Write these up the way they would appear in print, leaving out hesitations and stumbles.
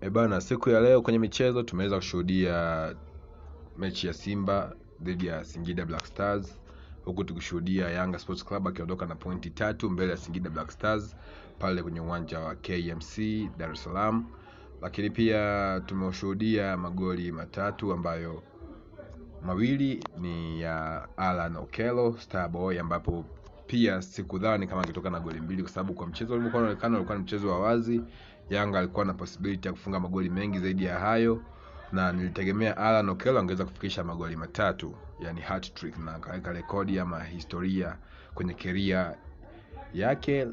E bana, siku ya leo kwenye michezo tumeweza kushuhudia mechi ya Simba dhidi ya Singida Black Stars, huku tukishuhudia Yanga Sports Club akiondoka na pointi 3 mbele ya Singida Black Stars pale kwenye uwanja wa KMC Dar es Salaam. Lakini pia tumeshuhudia magoli 3 ambayo 2 ni ya Alan Okello Starboy, ambapo pia sikudhani kama angetoka na goli 2 kwa sababu kwa mchezo ulivyokuwa unaonekana ulikuwa ni mchezo wa wazi. Yanga alikuwa na possibility ya kufunga magoli mengi zaidi ya hayo, na nilitegemea Alan Okello angeweza kufikisha magoli 3, yani hat trick, na akaweka rekodi ama historia kwenye career yake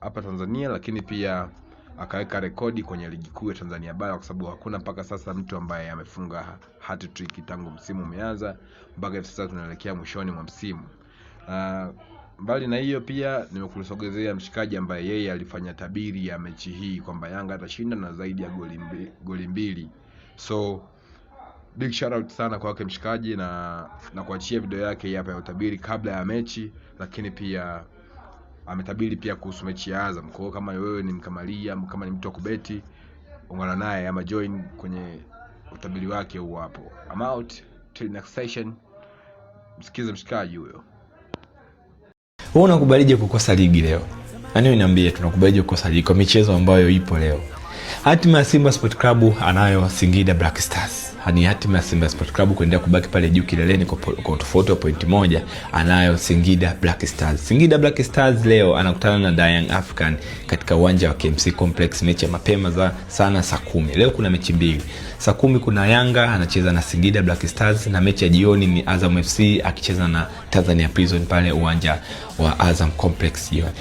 hapa Tanzania, lakini pia akaweka rekodi kwenye ligi kuu ya Tanzania bara, kwa sababu hakuna mpaka sasa mtu ambaye amefunga hat trick tangu msimu umeanza mpaka hivi sasa tunaelekea mwishoni mwa msimu. Mbali na hiyo pia nimekusogezea mshikaji ambaye yeye alifanya tabiri ya mechi hii kwamba Yanga atashinda na zaidi ya goli 2. So big shout out sana kwake mshikaji, na kuachia video yake hapa ya utabiri kabla ya mechi, lakini pia ametabiri pia kuhusu mechi ya Azam. Kwa hiyo kama wewe ni mkamalia, kama ni mtu wa kubeti, ungana naye ama join kwenye utabiri wake huu hapo. I'm out till next session. Msikize mshikaji huyo. Wewe unakubalije kukosa ligi leo? Yaani niambie, tunakubalije kukosa ligi kwa michezo ambayo ipo leo? Hatima ya Simba Sport Club anayo Singida Black Stars. Ni hatima ya Simba Sport Club kuendelea kubaki pale juu kileleni kwa tofauti wa pointi 1, anayo Singida Black Stars. Singida Black Stars leo anakutana na Young African katika uwanja wa KMC Complex, mechi ya mapema za sana saa 10. Leo kuna mechi 2. Saa 10 kuna Yanga anacheza na Singida Black Stars, na mechi ya jioni ni Azam FC akicheza na Tanzania Prison pale uwanja wa Azam Complex jioni.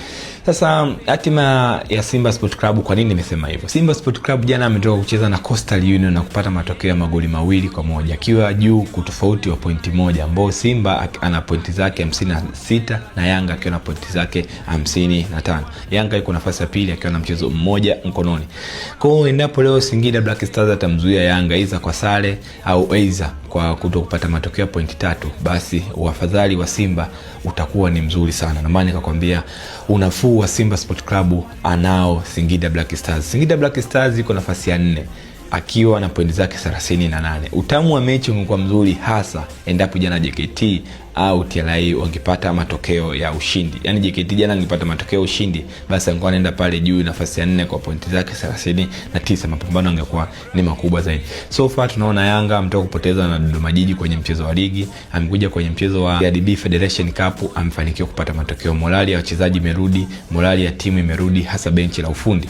Sasa hatima ya Simba Sport Club, kwa nini nimesema hivyo? Simba Sport Club jana ametoka kucheza na Coastal Union na kupata matokeo ya magoli 2-1, akiwa juu kwa tofauti wa pointi 1, ambao Simba ana pointi zake 56 na Yanga akiwa na pointi zake 55. Yanga yuko nafasi ya pili akiwa na mchezo mmoja mkononi. Kwa hiyo endapo leo Singida Black Stars atamzuia Yanga aidha kwa sare au aidha kwa kutokupata matokeo ya pointi 3, basi uafadhali wa Simba utakuwa ni mzuri sana. Na maana nikakwambia unafuu wa Simba Sport Club anao Singida Black Stars. Singida Black Stars iko nafasi ya 4 akiwa na pointi zake 38. Utamu wa mechi ungekuwa mzuri hasa endapo jana JKT au TRA wangepata matokeo ya ushindi. Yaani JKT jana angepata matokeo ya ushindi, basi angekuwa anaenda pale juu nafasi ya 4 kwa pointi zake 39, mapambano angekuwa ni makubwa zaidi. So far tunaona Yanga ametoka kupoteza na Dodoma Jiji kwenye mchezo wa ligi, amekuja kwenye mchezo wa CRDB Federation Cup amefanikiwa kupata matokeo. Morali ya wachezaji imerudi, morali ya timu imerudi, hasa benchi la ufundi.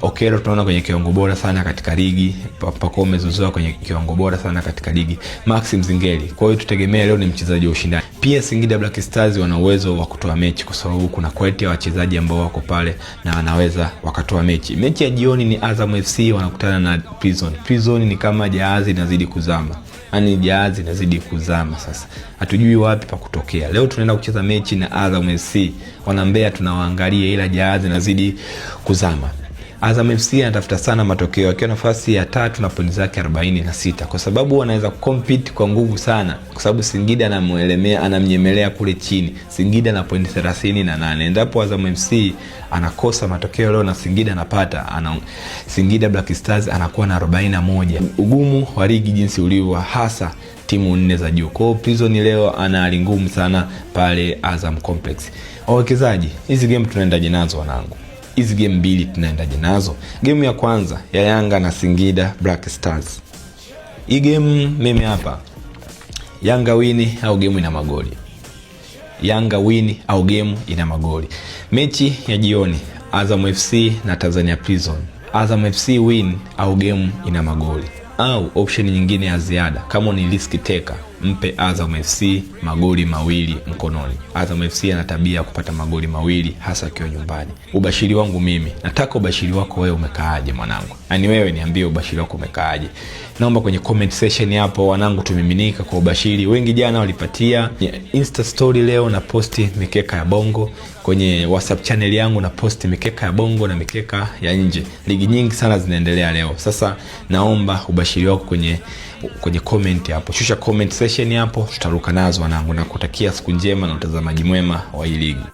Okello tunaona kwenye kiwango bora sana katika ligi, Pacome Zouzoua kwenye kiwango bora sana katika ligi, Maxi Nzengeli. Kwa hiyo tutegemee leo ni mchezaji wa ushindani. Pia Singida Black Stars wana uwezo wa kutoa mechi kwa sababu kuna quality ya wachezaji ambao wako pale na wanaweza wakatoa mechi. Mechi ya jioni ni Azam FC wanakutana na Prison. Prison ni kama jahazi inazidi kuzama. Yaani jahazi inazidi kuzama sasa. Hatujui wapi pa kutokea. Leo tunaenda kucheza mechi na Azam FC. Wana Mbeya tunawaangalia, ila jahazi inazidi kuzama. Azam FC anatafuta sana matokeo akiwa nafasi ya 3 na pointi zake 46, kwa sababu wanaweza compete kwa nguvu sana, kwa sababu Singida anamnyemelea kule chini. Singida na pointi 38. Endapo Azam FC anakosa matokeo leo na Singida anapata, Singida Black Stars anakuwa na 41. Ugumu wa ligi jinsi ulivyo, hasa timu 4 za juu. Kwa hiyo Prison leo ana hali ngumu sana pale Azam Complex. Wawekezaji, hizi game tunaendaje nazo wanangu? Hizi game 2 tunaendaje nazo? Game ya kwanza ya Yanga na Singida Black Stars. Hii game mimi hapa Yanga win au game ina magoli. Yanga win au game ina magoli. Mechi ya jioni Azam FC na Tanzania Prison. Azam FC win au game ina magoli. Au option nyingine ya ziada, kama ni risk taker, mpe Azam FC magoli 2 mkononi. Azam FC ana tabia ya kupata magoli 2 hasa akiwa nyumbani. Ubashiri wangu mimi, nataka ubashiri wako wewe umekaaje mwanangu? Yaani wewe niambie ubashiri wako umekaaje. Naomba kwenye comment section hapo wanangu tumiminika kwa ubashiri. Wengi jana walipatia Insta story, leo na posti mikeka ya bongo kwenye WhatsApp channel yangu, na posti mikeka ya bongo na mikeka ya nje. Ligi nyingi sana zinaendelea leo. Sasa naomba ubashiri wako kwenye comment hapo. Shusha comment section hapo, tutaruka nazo wanangu, na kutakia siku njema na utazamaji mwema wa hii ligi.